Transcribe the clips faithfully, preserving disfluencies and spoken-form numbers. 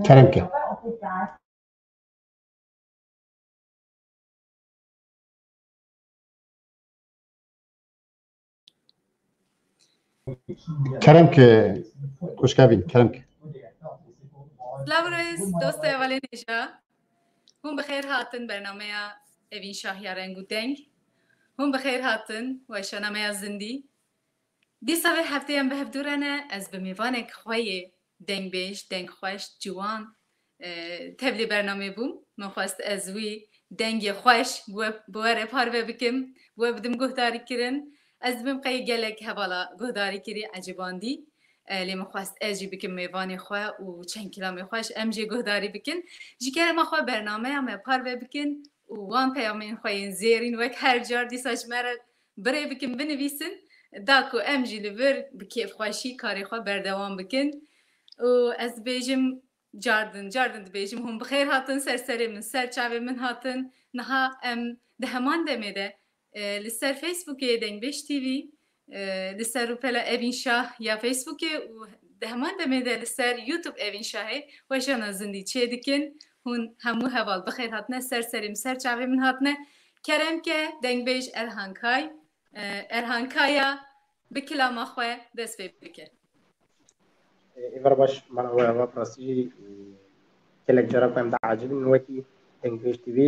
Kerem ke. Kerem ke, xwişka Evîn, kerem ke. Silav û rêz, dosta hevalên hêja. Hûn bi xêr hatin bernameya Evîn Şah ya Reng û Deng. Hûn bi xêr hatin, weşana me ya zindî. Dîsa vê heftê em bi hev dû re ne, ez bi mêvanek xwe yê dengbêj, dengxweş, ciwan, e, tevlî bernamê bûm. Min xwest ez wî dengê xweş bi we, bi we re parve bikim, bi we bidim guhdarîkirin. Ez dibim qey gelek hevala guhdarî kirî, ecibandî. E, lê min xwest ez jî bikim mêvanê xwe û çend kilamê xweş em jê guhdarî bikin. Ji kerema xwe bernameya me parve bikin û wan peyamên xwe yên zêrîn wek her car dîsa ji me re birê bikin, binivîsin, da ku em jî li vir bi kêfxweşî karê xwe berdewam bikin. Û ez dibêjim, cardin, cardin dibêjim, hûn bi xêr hatin, ser serê min, ser çavê min hatin. Niha em di heman demê de, e, li ser Facebookê Dengbêj T V, e, li ser rûpela Evîn Şah ya Facebookê û di heman demê de li ser YouTube Evîn Şahê weşana zindî çêdikin. Hûn hemû heval bi xêr hatine, ser serê min, ser çavê min hatine. Kerem ke, dengbêj Erhan Kay, e, Erhan Kaya bi kilama xwe dest pê bike. Ê, êvar baş, mala we ava, bi rastî jî, ê, gelek cara ku em diecibin wekî Dengbêj T V,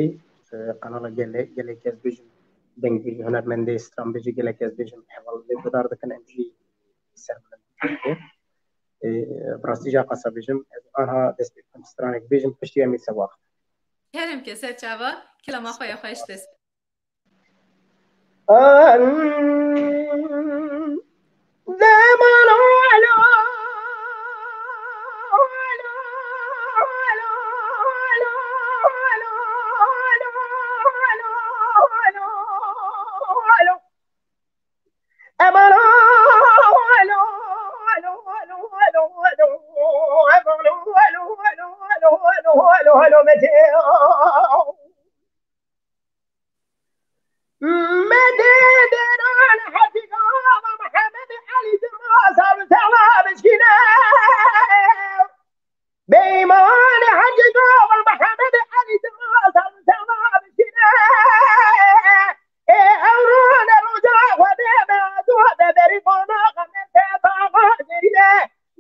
ê, qenala gelê, gelek ez bêjim, dengbêjî, hunermendê, stranbêjî gelek ez bêjim, heval lê guhdar dikin, em jî ser bilind dikin. Ê, bi rastî jî qasa bêjim, ez anha dest pê bikim, stranek bêjim, piştî em ê sewa. Kerem ke, ser çava, kilama xwe ya xweş dest.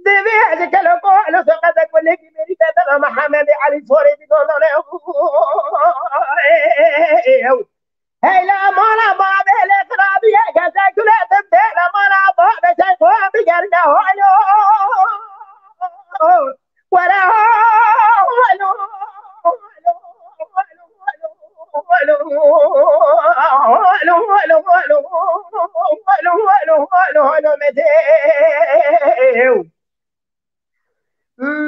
Divê ez kelo kolo soqete kulekî berî te dana Mihemed Elî Sorê bidonane. Heyla mala bavê lê xirabiyê kese kule tim tê la mala bavê sen xwe bigerine holo. Were holo.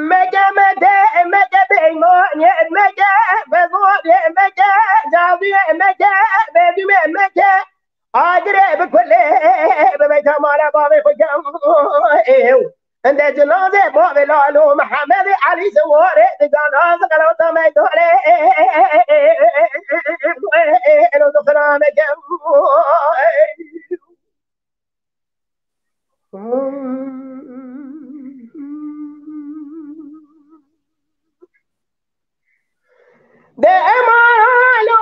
Meke meke meke beymaniyê meke, bezoriyê meke, cadiyê meke, bedimê meke, agirê bi kulê, bi beyta mala bavê xwe gem. Ende cinazê bavê lalo Mihemed Elî Siwarê digana ziqelata meydalê. Elo dixira meke. De emalo.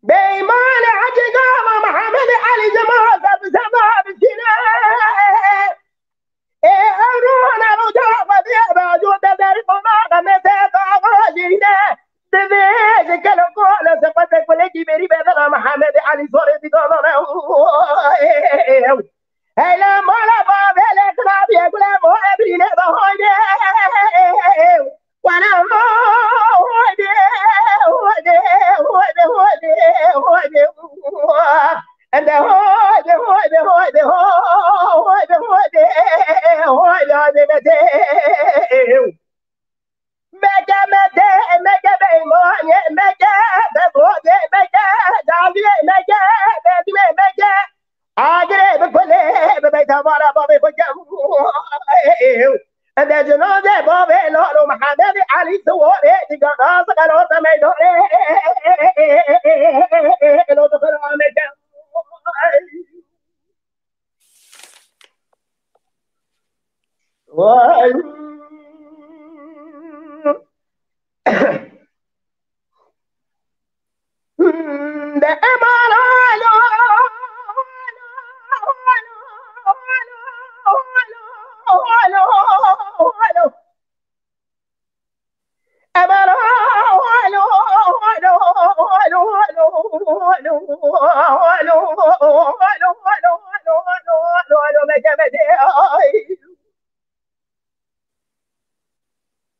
Beymanê Hecî Gava Mihemed Elî Cemal Zerbi Zerba Bikîne. Ê Ewrona Roca Xwedê Raco Dezerî Qonaxa Mete Taxa Jîne. Divê ji kelo kole sefete kulekî berî bedela Mihemed Elî Zorê Dîdalane. Hele mala bavê lê xirabiyê gule bo ebrîne de hayde. Were hayde, hayde, hayde, hayde, hayde. Ende hayde, hayde, hayde, hayde, hayde, hayde, hayde, hayde, hayde. Tevara bavê xwe kew. Ede cinazê bavê Lalo Mehemedê Elî Siwarê digana siqelota meydanê. Lo dixira me kew. Vay. De emara lo,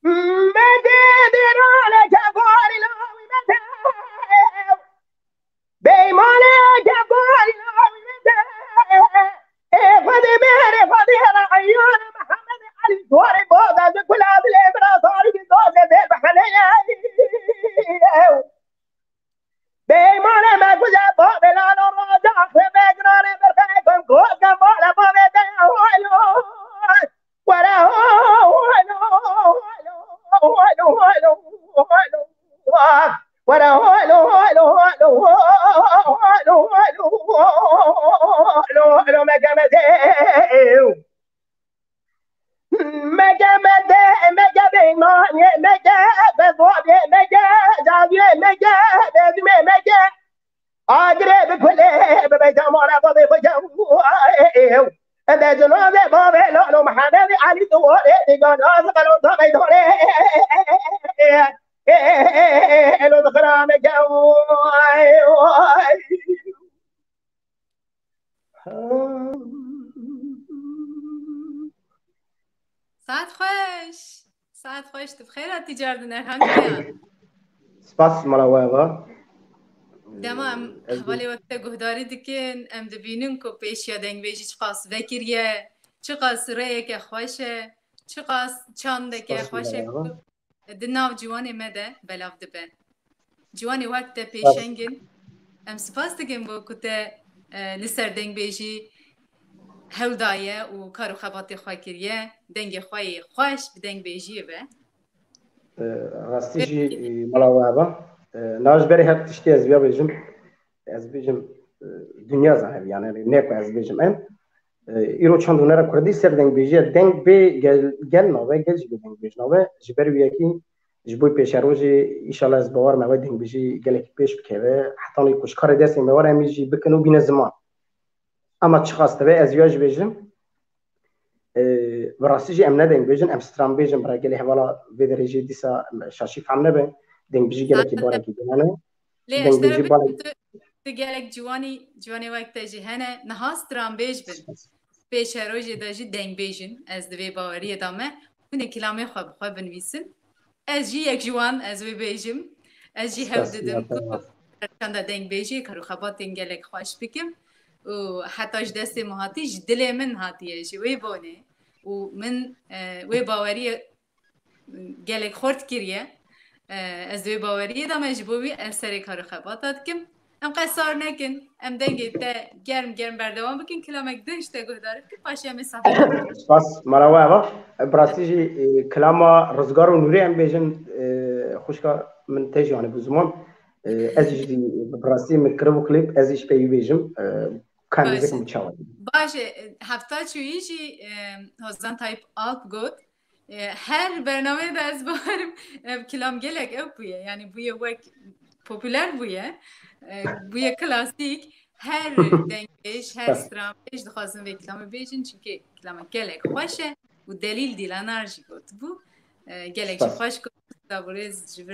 Mete derane kefarî lawî mete. Beymane kefarî lawî mete. E Xwedê mêrê Xwedê ra eyane Mihemed Elî Gorê boda de kula dilê bira zarî doze de behane. Beymane me guze bavê Lalo roja axre me girane berxê kon koke mala bavê de. Were ho, were ho, were ho, were ho, were ho, were ho, were ho, were ho, were ho, were ho, were ho, were ho, were ho, meke mete. Meke mete, meke beymane, meke bezwabê, meke caziyê, meke bezimê, meke agirê bi kulê, bi beyta mala bavê xwe kew. Ede cinazê bavê Lalo Mehemedê Elî Siwarê digana siqelota meydanê. Lo dixira me kew. Saet xweş. Saet xweş, tu bi xêr hatî cardin Erhan Kayan. Spas mala we va. Dema em Ez hevalê we te guhdarî dikin, em dibînin ku pêşiya dengbêjî çiqas vekiriye, çiqas rêyeke xweş e, çiqas çandeke Spas xweş e mala we. Ku di nav ciwanê me de belav dibe. Ciwanê wek te pêşeng in. Em spas dikin bo ku te, e, li ser dengbêjî hewl daye û kar û xebatê xwe kiriye. Dengê xwe yê xweş bi dengbêjiyê ve. E, Rastî jî, e, mala we heba. E, na ji berê her tiştî ez viya bêjim. Ez bêjim, e, dinya zahir, yani, ne ku ez bêjim em. E, îro çand hunera kurdî ser dengbêjî ye. Deng bê gel, gel nave, gel jî bê dengbêj nave. Ji ber wî yekî ji bo pêşerojê, înşallah ez bawer me wê dengbêjî gelekî pêş bikeve. Hetanî ku ji karê destê me were em jî bikin û bîne ziman. Ama çiqas dibe ez ya jî bêjim. E, bi rastî jî em ne dengbêjin, em stranbêjin, bira gelê hevala vê derê jî dîsa şaşî fehm nebe. Dengbêjî gelekî barekî dinane. Lê ez ji te re Dengbêjî bêjim, balekî tu, tu gelek ciwanî, ciwanê wek te jî hene. Niha stranbêj bin. Pêşerojê de jî dengbêjin. Ez di vê baweriyê de me. Hûn ê kilamê xwe bi xwe binivîsin. Ez jî yek ji wan, ez wê bêjim. Ez jî hewl Spas, didim ku miyatewa. Çanda dengbêjê kar û xebatên gelek xweş bikim. Û heta ji destê min hatî, ji dilê min hatiye, ji wê bonê. Û min, e, wê baweriyê gelek xurt kiriye. E, ez wê baweriyê de me, ji bo wî ez serê kar û xebata dikim. Em qesar nekin, em dengê te germ germ berdewam bikin, kilamek din ji te guhdar bikin, paşê em ê sohbet bikin. Spas, mala we eva. Bi rastî jî, e, kilama Rizgar û Nûrê em bêjin, e, xwişka min te jî anî bû ziman. E, ez jî bi rastî min kiribû klîp, ez jî ji pey wî bêjim. E, ka em Baş. Zêkim çawa. Baş e, hefta çûyî jî, e, Hozan Tayyip Alp got, e, her bernameyê de ez bawerim, ev kilam gelek ew bûye, yani bûye wek popüler bûye, e, bûye klasîk, her dengbêj, her stranbêj dixwazin vê kilamê bêjin, çimkî kilamek gelek xweş e û Delîl Dîlanar jî gotibû, e, gelek jî Spas. Xweş got, da birêz ji vir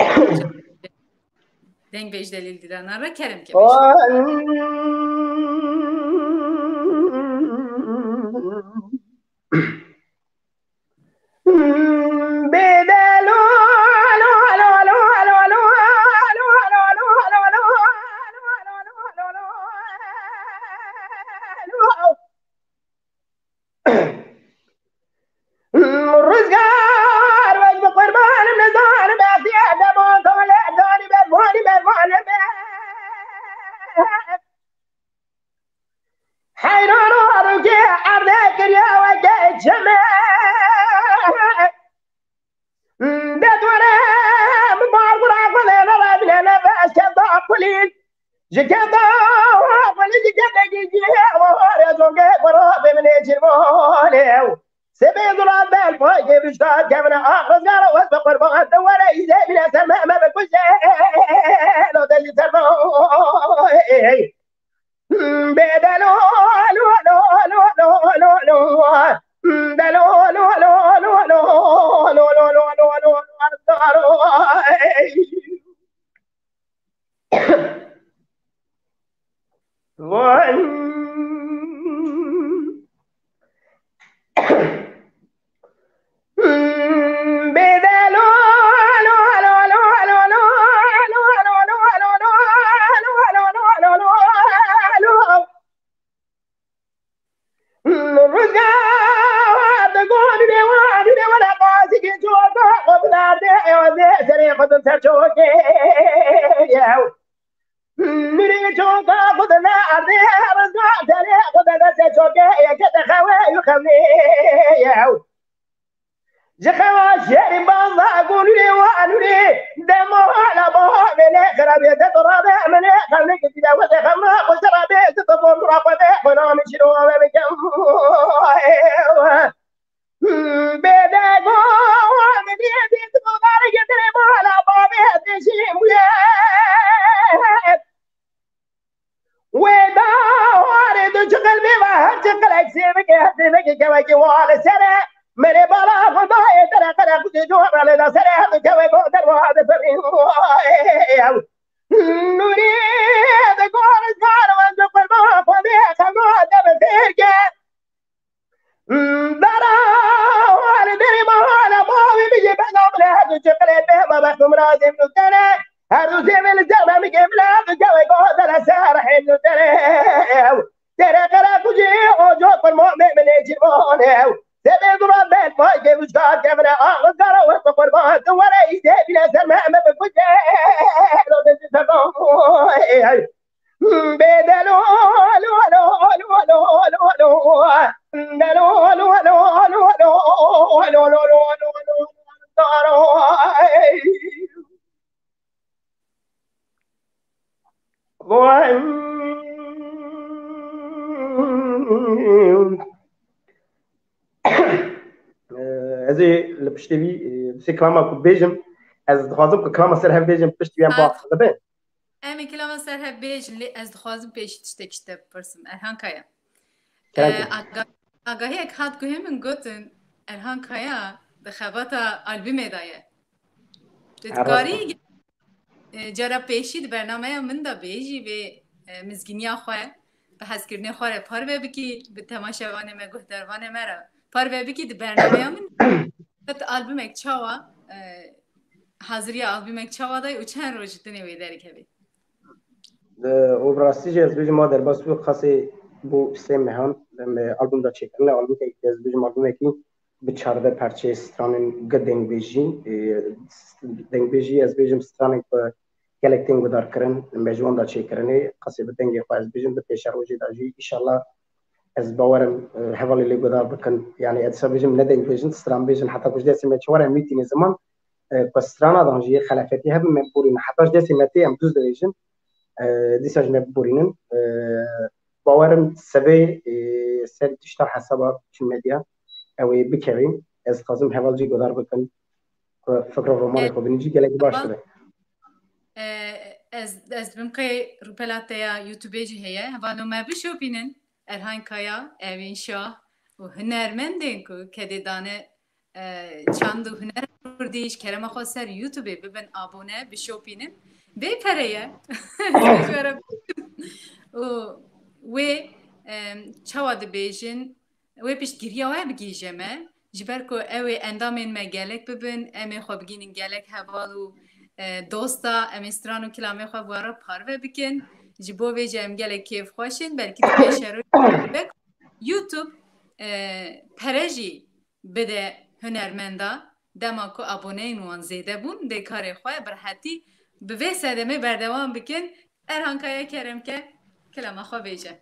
Dengbêj Delîl Dîlanar re kerem ke bêje. Rizgar wek bi qurbanim nizanim ez diye deman tale danî bervanî bervanî be. Rûkê erdê kiriye weke çeme. Dedwere min bar gura xwe lê nebîne nefes kevda kulî. Ji kevda kulî ji kevdekî cihê warê zongê xwe rabê min ê çirvanê. Sebê zura del pay kevişta kevine ah rizgara wes bi qurban de were îzê bîne ser me me bikuje. Lo de ji ser me. Bêdelo, lo, lo, lo, lo, lo, lo, lo. Bêdelo, lo, lo, lo, lo, lo, lo, lo, lo, lo, lo, lo. Vay. Nurê çoka xwe de ardê rizga derê xwe de destê çokê yeke de xewe û xemlê yew. Ji xewa şêrî baza gunurê wa nurê dema hala baha vêlê xirabê de to rabe minê xemlê ki dîde wete xemna xwe ji rabe de to bom ra xwe de xwe namî şiro ve bikem. Bêdego min dî dî tu dar getirê mala babê dişî bûye. Wê da warê du çiqil bê ve her çiqilek sêvike her sêveke kevekê wa li sere. Merê bala xwedayê tere qere xwedê cora lê da sere her du kevek o derwa de ferî. Nûrî de gor zar ve de qurban xwedê xema de bi fêr ke. Dara wale derê mahala bavê min jê bela min her du çiqilê bê ma bextim razê min û tere. Her du zêvê li ser me min gê min her du kewê goh dere ser hê min û tere. Tere qere kucê oco kurma me min ê cîrvan ew. Zêvê dura ben vay gê vişka kevine axir kara wes bi qurban tu were îdê bîne ser me me bi kucê. Lo de ji sevan. Bêdelo, lo, lo, lo, lo, lo, lo. Delo, lo, lo, lo, lo, lo, lo, lo, lo, lo, lo, lo. Vay. Ez ê li piştê vî, e, sê kilama ku bêjim, ez dixwazim ku kilama ser hev bêjim, piştî vî em Hat. Biaxive. Em ê kilama ser hev bêjin, lê ez dixwazim pêşî tiştek ji te bipirsim. Erhan Kaya. Kerem Ee, kir. Aga-, agahiyek hat guhê min gotin, Erhan Kaya di xebata albûmê de ye. Tu Erhan dikarî, Kaya. Ee, cara pêşî di bernameya min de bêjî vê, e, mizgîniya xwe, bi hezkirinê xwe re parve bikî, bi temaşevanê me, guhdarvanê me re parve bikî di bernameya min. Qet albûmek çawa, e, haziriya albûmek çawa dayî û çend roj dinê wê derkevê? E, û bi rastî jî ez bêjim, ma derbas bû qasê bû sê mehan, em, e, albûm da çêkirine, albûmekî ez bêjim, albûmekî bi çardeh perçeyê stranên gi dengbêjî, e, dengbêjî ez bêjim stranên ku gelek tên guhdar kirin, me ji wan da çêkirinê, qasê bi dengê xwe ez bêjim, bi pêşerojê de jî, îşallah, ez bawer im, e, hevalê lê guhdar bikin. Yani, ez dîsa bêjim, ne dengbêjin, stranbêjin, heta ku ji destê me çi were, em wî tîne ziman, e, ku strana dan jî xelafetî hebin, me biborînin. Heta ji destê me tê, em dûz dibêjin. E, dîsa jî me biborînin. E, bawer im, sibê, e, ser tişta hesaba çi medya, ew ê bikevin. Ez dixwazim heval jî guhdar bikin. Ku fikra romanê xwe binî jî gelekî baş dibe. E, ez, ez dibim qey rûpela te ya YouTube jî heye. Hevalno me bişopînin. Erhan Kaya, Evîn Şah û hunermendên ku kedê dane, e, çand û huner kurdî ji kerema xwe ser YouTube bibin abone, bişopînin. Bê pere ye. Û wê, e, çawa dibêjin? Wê piştgiriya we bigihîje me, ji ber ku ew ê endamên me gelek bibin, em ê xwe bigihînin gelek heval û, e, dosta, em ê stran û kilamê xwe bi we re parve bikin. Ji bo vê jî em gelek kêfxweş in, belkî di pêşerojê YouTube, e, pere jî bide hunermenda. Dema ku aboneyên wan zêde bûn, dê karê xwe bi rehetî bi vê sedemê berdewam bikin. Erhan Kaya, kerem ke, kilama xwe bêje.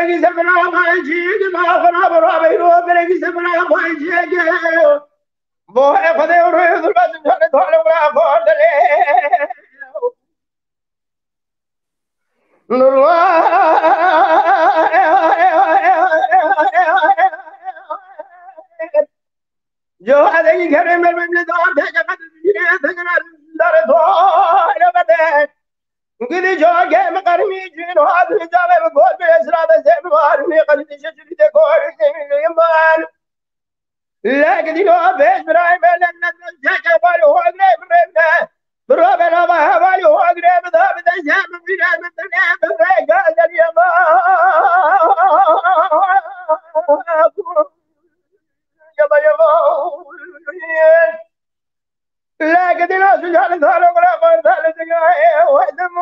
Belki zemina xwecî, dima xwe nabira beyro, belki zemina xwecî. Bo Xwedê rûyê zilma zincane dane wira xwar dilê. Gidî cage min qermî cîn hat, cave bi gor bi esra de zem var, mi qanî dişe şirî de gor man. Lek dîno bêj birayê me, lek ne zeke bal û hogre birevne. Biro be nava heval û hogre bida bide zem bire bide bire gazel yama. Yama yama. Lek dîno sucan dalo bira bardal dinya e wedim.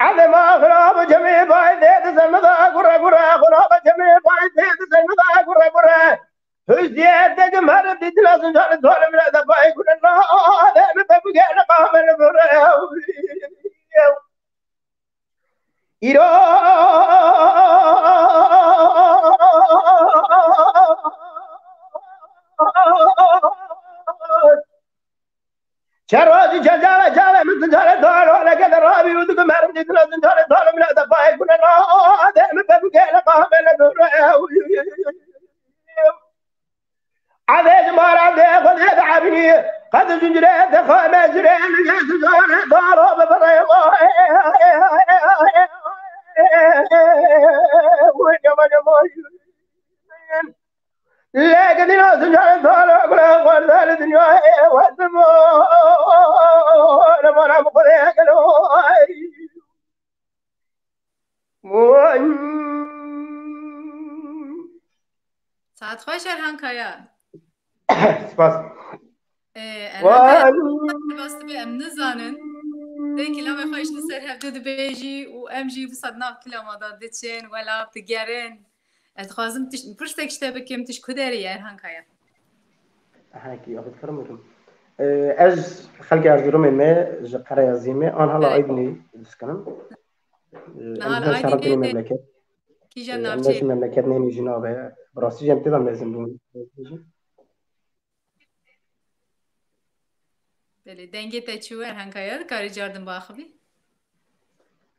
Adem axira bu cemê bay dê di zemida gure gure, axira bu cemê bay dê di zemida gure gure. Hüzdiye de cemar dîtin azın canı zor bile de bay gure na. Adem be bu gene kamel bure. Îro. Çerozî cecale cale min cale dalo leke de rabî û dikim herim dîtin azın cale dalo min de bay gune na. Adem be bu gene kamel bure. Adê ji mara dê xwedê diebînî, qet zincirê dixwe mecirê, li yê zincirê daro bibirê. Lê gidîna zincirê daro gure xwerde li dinyayê wedim. Li mara bi xwedê gelo. Saet xweş Erhan Kaya. Spas. Ee, Erhan Kaya, spas dibe em nizanin. Dê kilamê xwe ji li ser hevdû dibêjî û em jî wisa di nav kilama de diçin, welat digerin. Ez dixwazim tiş-, pirsek ji te bikim, tu ji ku derê yî Erhan Kaya? Hekî, axir dikarim bikim. Ee, ez xelkê Erzurumê me, ji Qereya Zîmê, an hala Belê. Aydinê diskinim. Niha li Aydinê memleket. Kîjan navçeyê? Memleket neyê jî nabe. Bi rastî jî em tê de mezin bûn. Belê, dengê te çi wer Erhan Kaya, dikarî cardin biaxivî?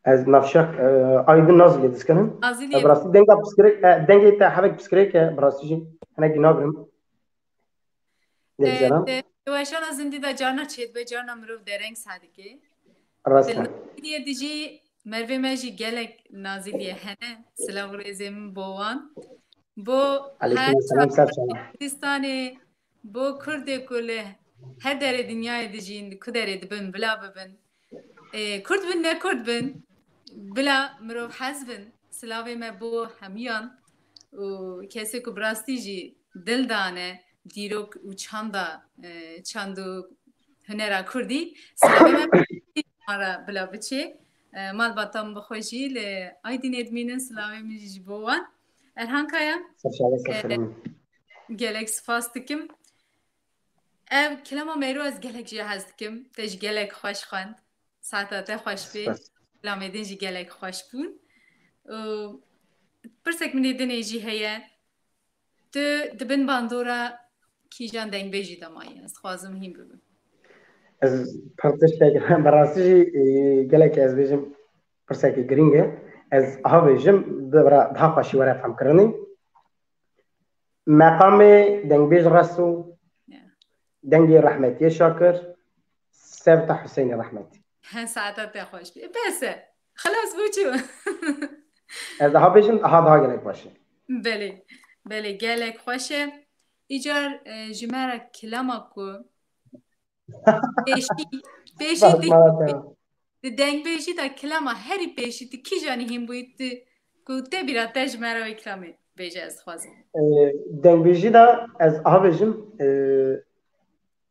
Ez navşeq, e, Aydin Nazilê diskinim. Naziliyê. Bi rastî denga piskirêk, e, dengê te hevek piskirêk e, bi rastî jî. Hinekî nagrim. Dê, dê, di weşana zindî de carna çêdibe, carna mirov dereng sa dike. Rast e. Di Naziliyê de jî mervê me jî gelek Naziliyê hene. Silav û rêzê min bo wan. Bo her Kurdistanê, bo Kurdê ku li her derê dinyayê dijîn, di ku derê dibin, bila bibin. Ê, Kurd bin, ne Kurd bin, bila mirov hez bin. Silavê me bo hemiyan û kesê ku bi rastî jî dil dane dîrok û çanda, e, çand û hunera kurdî. Silavê me mara bila biçê. E, malbata min bi xwe jî li Aydînê dimînin, silavê min jî ji bo wan. Erhan Kaya, e, gelek spas dikim. Ev kilama mêro ez gelek jê hez dikim. Te jî gelek xweş xwend. Saeta te xweş bê. Spas. Kilamê din jî gelek xweş bûn. Û pirsek min ê dinê jî heye. Tu di bin bandora kîjan dengbêjî de mayî? Ez dixwazim hîn bibim. Ez pirsek, bi rastî jî, e, gelek ez bêjim pirsekê girîng e. Ez aha bêjim, bi ra-, daha xweşî were femkirinê. Meqamê dengbêj Reso, ya, dengê rehmetiyê Şakir, Sevta Huseyinê rehmetî. He, saeta te xweş bê. Bes e. Xilas bû çi? Ez daha bêjim, aha daha gelek baş e. Belê. Belê, gelek xweş e. Îcar, e, ji me re kilama ku pêşî, pêşî Bas, di, mala te. Di dengbêjî de kilama herî pêşî tu kîjanî hîn bûyî tu ku te bîra te ji me re wê kilamê bêje ez dixwazim. Ee, dengbêjî de ez aha bêjim, ee,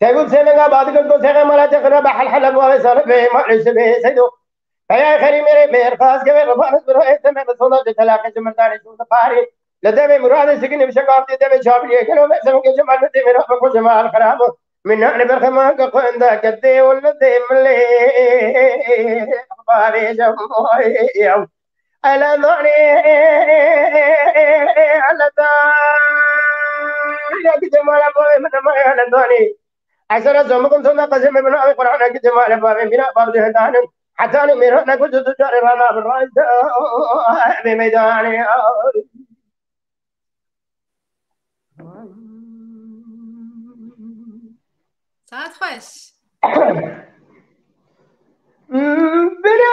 Tevgul sêmenga badik go sêxe mala te xira be hel hel bu ave sarı be mali sebe seydo. Peya xeri mere mer khas geve rabanız bura eteme be sola de talaqe cimrdane şunda bari. Le deve murade sigini bir şey kaptı deve çabiliye gelo ve sen gece mal deve rabe ko cemal karabu. Min nane berxema ke xwenda kedê û li dê milê. Axbarê cem. Ele danê, ele danê. Ki cemala bavê min, ele danê. Esera zomikim sonda qezê min, bina Qur'ana ki cemala bavê min, bab cehdanim. Heta ne mêra ne kul tu carê rana bin rayda. Bê meydanê. Saet xweş. Bira.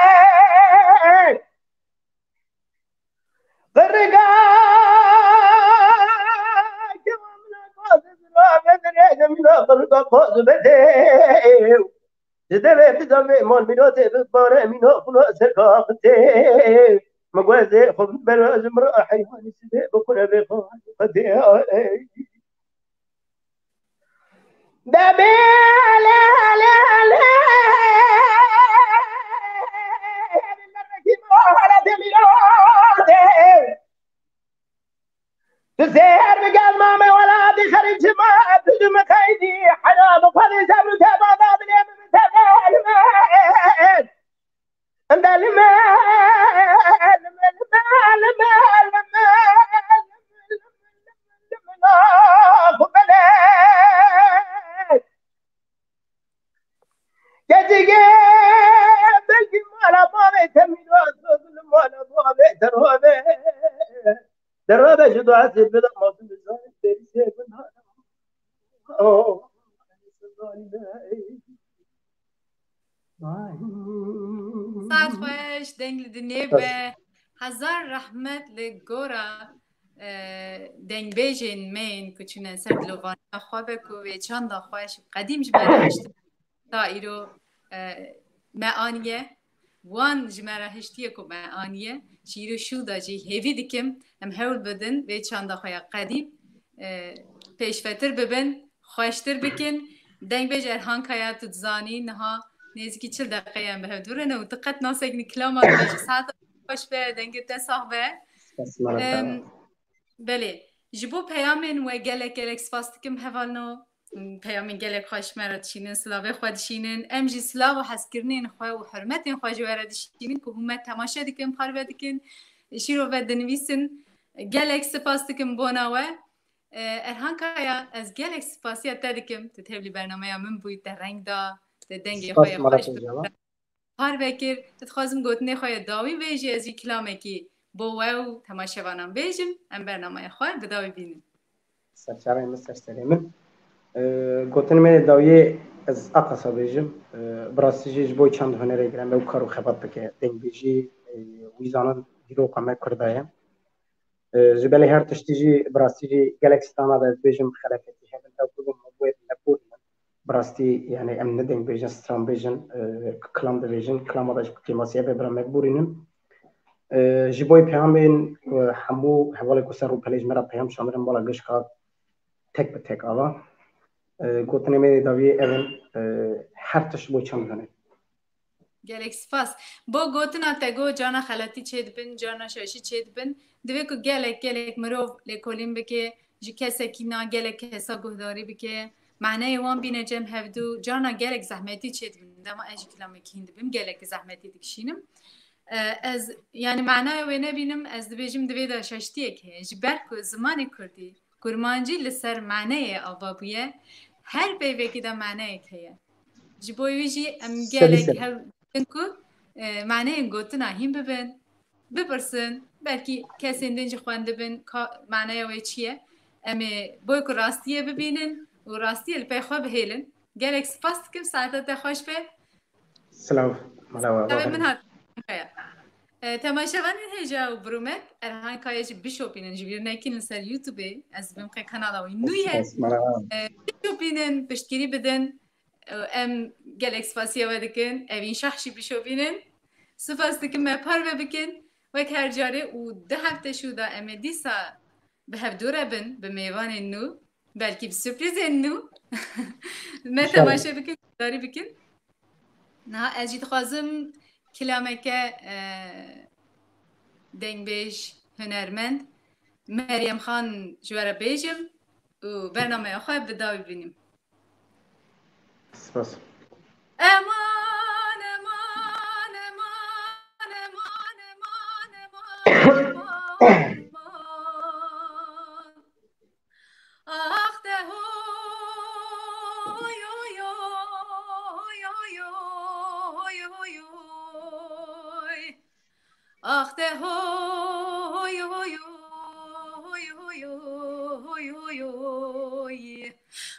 Qirika kewamina gazê zirave dirêje mîna qirika qoz bede. Ji devê dizavê man mîna tê bi bare mîna xuna serka xitê. Min guhezê xwe bibere ji min re heywanî sibê bikure vê xwe qedê. Debê le le le. Tu zêr bi gel mame wela di xerî cima tu du mi qeydî hera bi xwedî zevr te bada dilê min te belme. Enda lime lime lime lime lime lime lime. Keçikê belkî mala bavê te mîna sozin mala bavê te rove. Te rove ji dua sê bida mazin bizanê derî sê bida. Saet xweş, deng li dinê be. Hezar rehmet li gora e, dengbêjên me yên ku çûne ser dilovaniya xwe be ku vê çanda xweş qedîm ji me re hiştin ta îro e, me aniye. Wan ji me re hiştiye ku me aniye. Ji îro şû de jî hêvî dikim em hewl bidin vê çanda xwe ya qedîm e, pêşvetir bibin, xweştir bikin. Dengbêj Erhan Kaya, tu dizanî niha nêzîkî çil deqeyê em bi hev dû re ne û tu qet naseknî kilama dibêjî. Saeta xweş be, dengê te sax be. Em, belê, ji bo peyamên we gelek gelek spas dikim hevalno. Peyamên gelek xweş me re dişînin, silavê xwe dişînin. Em jî silav û hezkirinên xwe û hurmetên xwe ji we re dişînin ku hûn me temaşe dikin, parve dikin, şîrove dinivîsin. Gelek spas dikim bona we. E, Erhan Kaya, ez gelek spasiya te dikim. Tu tevlî bernameya min bûyî, te reng da, te dengê xwe yê xweş parve kir. Dixwazim gotinê xwe yê dawî vê jî ez jî kilamekî bo we û temaşevanan bêjim, em bernameya xwe bi dawî bînin. Serçaveyê min, ser serê min. E, gotinê me yê dawiyê ez a qasa bêjim. E, bi rastî jî ji bo çand hunerê gerek me û kar û xebat bike. Dengbêjî, e, wî zanin dîroka me Kurda ye. E, ji belê her tiştî jî bi rastî jî gelek strana de ez bêjim xelefetî hebin ew bibin, ew wê ne bûn. Bi rastî, yani em ne deng bêjin, stran bêjin, e, kilam dibêjin, kilama da jî kêmasî hebe bira me biborînin. E, ji bo peyamên, e, hemû hevalên ku ser rûpelê ji me re peyam şandirin, bala gişka tek bi tek ava. E, gotinê me yê dawiyê ev in, e, her tişt ji bo çend hene. Gelek spas. Bo gotina te got, carna xeletî çêdibin, carna şaşî çêdibin. Divê ku gelek, gelek mirov lêkolîn bike, ji kesekî na gelek kesa guhdarî bike. Maneyê wan bîne cem hevdû, carna gelek zehmetî çêdibin. Dema ez jî kilamekî hîn dibim, gelek zehmetî dikişînim. E, ez, yani manaya wê nebînim, ez dibêjim divê de şaştiyek heye. Ji ber ku zimanê kurdî, kurmancî li ser maneyê ava bûye, her peyvekî de maneyek heye. Ji bo wî jî em Serî gelek ser. hev dikin ku, e, maneyên gotina hîn bibin, bipirsin, belkî kesên din jî xwendibin, ka, maneya wê çi ye? Em ê boy ku rastiyê bibînin û rastiyê li pey xwe bihêlin. Gelek spas dikim, saeta te xweş be. Silav, mala we, Silavê min hat. E, temaşevanên hêja û birûmet, Erhan Kaya jî bişopînin, ji bîr nekin li ser YouTubeê, ez dibim qey kanala wî nû ye. Spas, mala we. E, bişopînin, piştgirî bidin. E, em gelek spasiya we dikin, Evîn Şah jî bişopînin. Spas dikim me parve bikin, wek her carê û du hefte şû da em ê dîsa bi hevdû re bin, bi mêvanên nû, belkî bi surprîzên nû. Me İnşallah. temaşe bikin, guhdarî bikin. Niha ez jî dixwazim kilameke, e, dengbêj, hunermend Meryem Xan ji we re bêjim û bernameya xwe bi dawî bînim. Spas. Eman, eman, eman, eman, eman, eman, eman. Ax te hoy, hoy, hoy, hoy, hoy, hoy, hoy. Ax te hoy, hoy, hoy, hoy, hoy, hoy, hoy.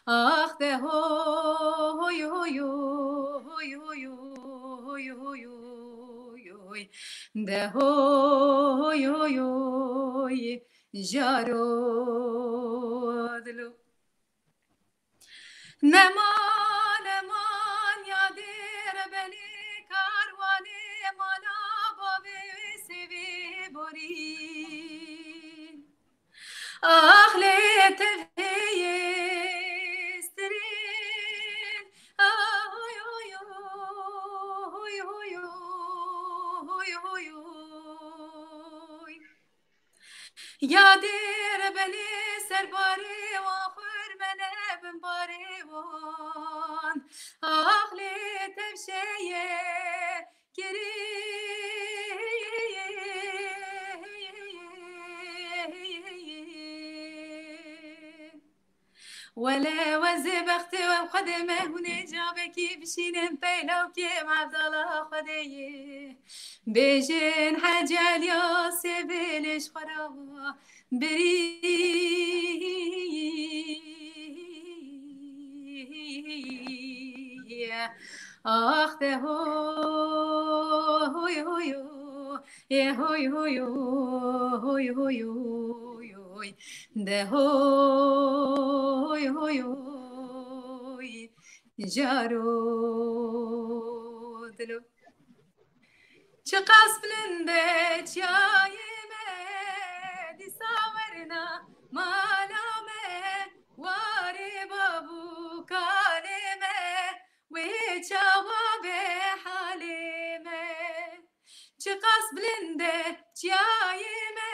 Ax te hoy, hoy, hoy, hoy, hoy, hoy, hoy, hoy. De hoy, hoy, hoy, jaro dilo. Neman, neman, yadê rebenê karwanê mala bavê wê sêvê borî. Ax lê tev heye stirên. Ahoy, hoy, hoy, hoy, hoy, hoy, hoy. Yadê rebenê ser barê wan xurmene bin barê wan. Ax lê tevşeye kirî. Wele wezê bextê we Xwedê me hûnê cavekî bişînin peylawkê Evdala Xwedê yê. Bêjin Heceliya sêvê lê ji xwe re birî. Ax te hoy, hoy, hoy, ê hoy, hoy, hoy, hoy, hoy, hoy, de hoy, hoy, hoy, jaro dilo. Çiqas bilind e çiyayê me, dîsa werna mala me, warê bav û kalê me, wê çawa be halê me. Çiqas bilind e çiyayê me,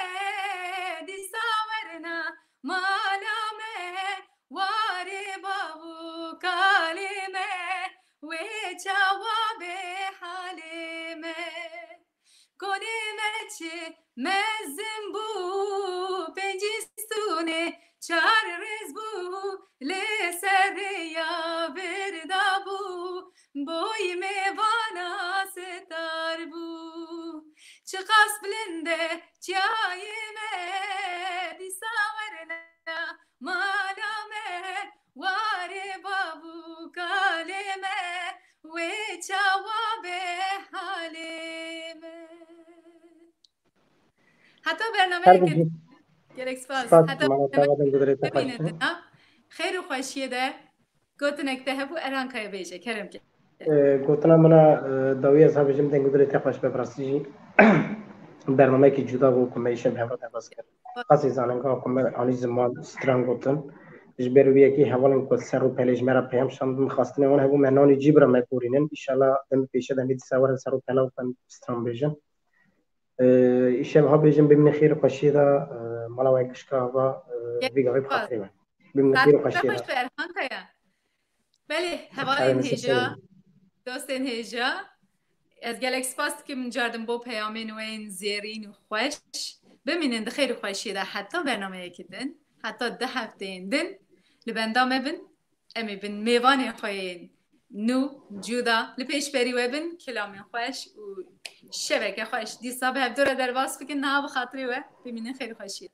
dîsa werna mala me, warê bav û kalê me, wê çawa be halê me. Konê me çi mezin bû, pêncî stûnê çar rêz bû, lê ser rêya vir dabû, boy mêvana sitar bû. Çiqas bilind e çiyayê me, dîsa werna mala me, warê bav û kalê me, wê çawa be halê me. Heta bernameyeke gelek spas. Spas, heta bernameyeke bimînin, xêr û xweşiyê de. Gotinek te hebû, Erhan Kaya bêje, kerem ke. Gotina min a dawî ez ha bêjim, deng û dilê te xweş be, bi rastî jî bernameyekî cuda bû ku me îşev hevra derbas kir. Qasî zanîngeha ku me anî ziman stran gotin. Ji ber wî yekî hevalên ku ser rûpelê ji me re peyam şandin, xastinê wan hebû me nanî cî bira me gorînin. Înşallah dem pêşe de me dîsa were ser rûpela û em stran bêjin. Îşev ha bêjin bimînin xêr û xweşiyê de, mala we gişka ava, vî gavê bi xatirê we. Bimînin xêr û xweşiyê de. Erhan Kaya. Belê, hevalên hêja, dostên hêja. Ez gelek spas dikim, cardim bo peyamên we yên zêrîn û xweş. Bimînin di xêr û xweşiyê de heta bernameyekî din, heta di hefteyên din li benda me bin. Em ê bin mêvanên xwe yên nû, cuda, li pêşberî we bin, kilamên xweş û şeveke xweş dîsa bi hevdû re derbas bikin. Niha bi xatirê we, bimînin xêr û xweşiyê.